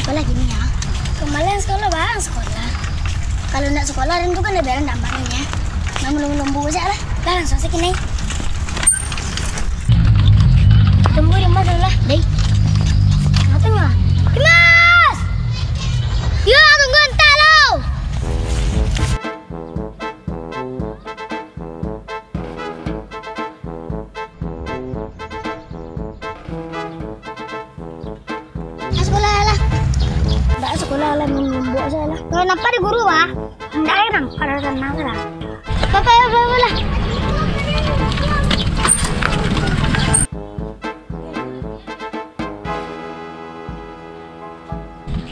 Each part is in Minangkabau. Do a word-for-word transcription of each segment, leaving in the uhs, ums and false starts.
Apolah kini, yo. Kamalian sakolah, barang sakolah. Kalau ndak sakolah, den tu kan dah berang dampaknyo, yo. Namo lumbu-lumbu sajo lah. Lah, langsuang sajo kini. Tunggu di rumah dulu lah. Deh. Tunggu. Dimas! Yo, tunggu antak lo! Ndak sakolah lah. Ndak sakolah lah, main lumbuak sajo lah. Kalau nampak di guru, wah. Ndak, eh, nampak lah, tenang lah. Bapak, ya, bapak lah.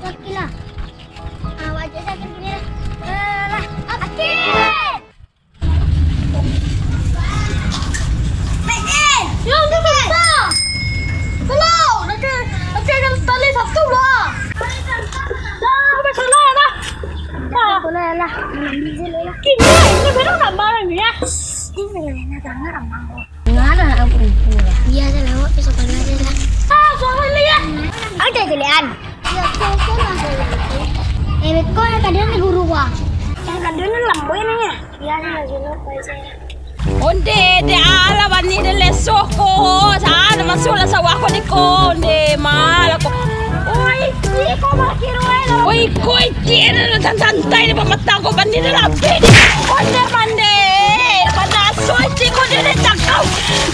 Sakit lah. Ah, wajah sakit gini lah. Eh, lah. Sakit! Yo, ni susah. Tolong, nanti, nanti ada tali satu lah. Ah, apa salah lah? Ah. Boleh lah. Kini, ini baru nak malam ya. Ini nak dengar amang. Ngarah aku pura. Iya, saya lewat ke sekolah aja lah. Ah, sekolah ya. Ada kalian. Iya, saya, saya masuk. Eh, kok yang kadang ni guru, Bang? Yang kadang ni lambai nanya. Onde, dek alah bani den lesoh ko. Sa, masuaklah sawah ko dek ko. Onde, malah ko. Oi, iko mah kiruan. Oi, iko iti, den santai-santai dek pamatang ko, bani den labih dek. Onde, mande. Panaso iti ko dek den cakau.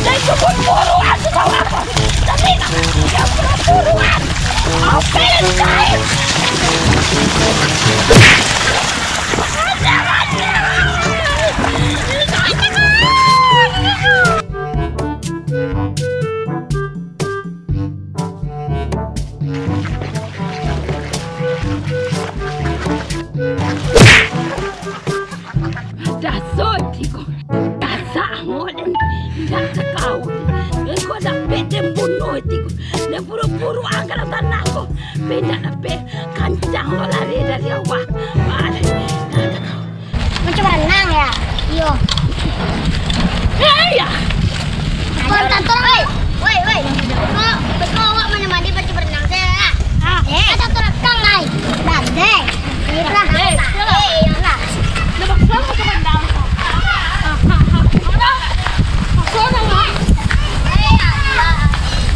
Dari kubun buruan tu sawah ko. Tapi, dia buruan. Oke, guys. Dasar tigo. Dasar angok den. Indak takau. Engkau dapek den bunuh tigo. Den buru-buru angkat tanah ko. Pindah dapek. Kancang lo lari dari awak. Balik. Indak takau. Macam berenang ya? Iyo. Eh, iya. Kontator, woi. Woi, woi. Beko, beko awak mandi-mandi macam berenang saja lah. Ah, eh. Ada tu rekam, guys. Dah, deh. Eh, lah. Eh, iyalah. Dah bakso macam berenang. Ah, ah, ah. Ada. Bakso dah lah.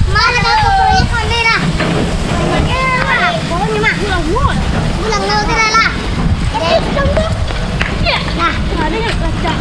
Mana dah tu proyek kau ni dah? Kau ni mah. Pulang laut dah lah. Nah, ada yang pecah.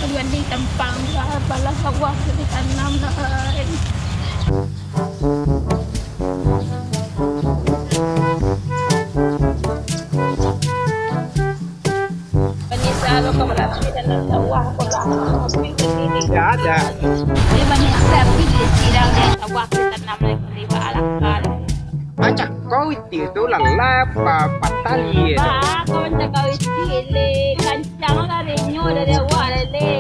Jual di tampang lah, apalah sawah tu ditanam lah. Banyak salah kau lah, tapi tanam sawah kau lah. Tapi sendiri. Tidak ada. Dia banyak sapi di sirang dia sawah, dia tanam lagi, riba alakal. Macam kau itu tu lah, lah, pa-, patah liek tu. Ba, kau macam kau itu, le. Kancang lah, renyo dari awak lah, le.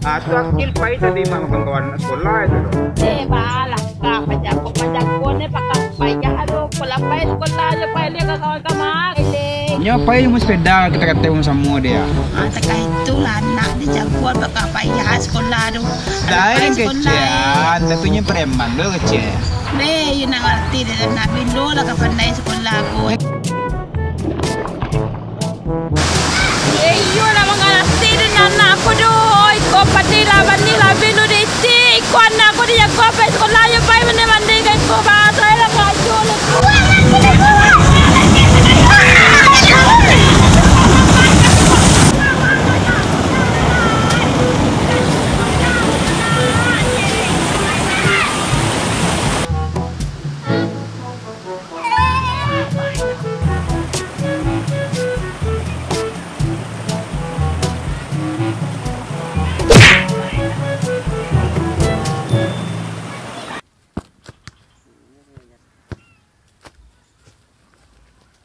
Ah, tu Akil pai tadi mah kawan-kawan sekolah itu tu. Eh, balah, kau pajago, pajago ni, pakak payah tu. Sekolah pai, sekolah je pai, le, kawan-kawan kamari, le. Nyo pai ilmu sepeda, kita kata ilmu samo dia. Ah, takah itulah anak dijago, pakak payah sekolah tu. Dah, anak pai yang sekolah, kecil, eh. Tapi nyo preman tu kecil. Deh, iyo nak ngarati deh, nak bilo lah ka pandai sekolah ko. Eh, iyo nak mangarati deh, anak ko doh. Iko pandai lah, pandai lah, bilo deh, ti. Iko anak ko dijago pai sekolah, yo pai mandai-mandai ka iko, bah. Sayo lah karajo lah.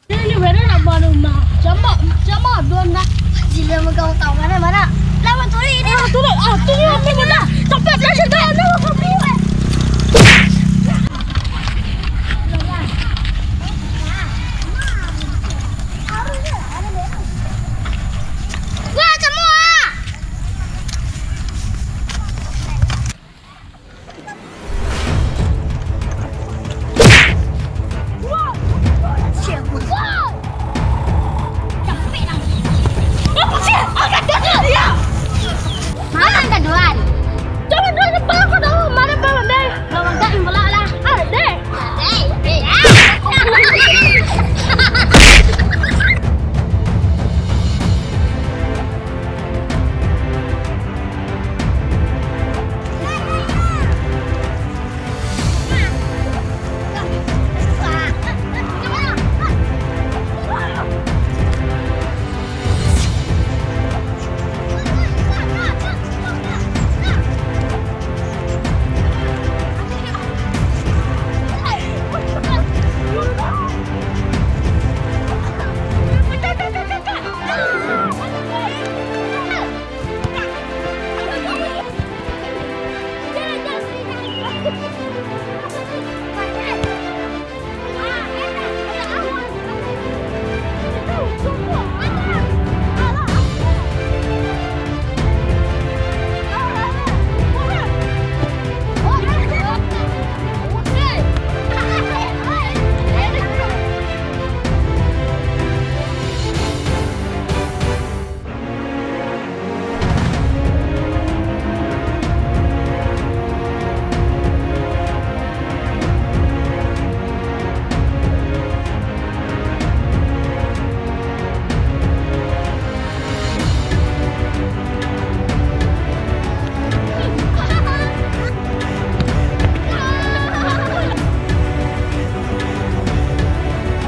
Ini benar nak buat rumah. Sama, sama dua nak. Sila megang tahu mana, mana. Lawan turi ini. Ah, turun. Ah, turun apa mana? Sampai dah sedar dah. Wah, semua. Mana anda duluan? Jangan dulu, depan aku dulu. Mana Bang Dek? Bang Dek yang belak lah. Ah, Dek.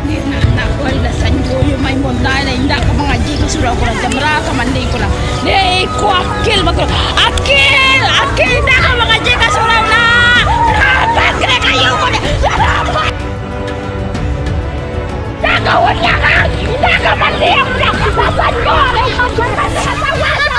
Ni anak-anak ko lah sanjo yo main bola lah, indak ka mangaji ka surau ko lah, jam bara ka mandi ko lah. Deh, iko Akil baku. Akil, Akil indak ka mangaji ka surau lah. Rapat kena kayu ko deh. Rapat. Indak ka unyang ah. Indak ka mandi, indak ka sanjo lah.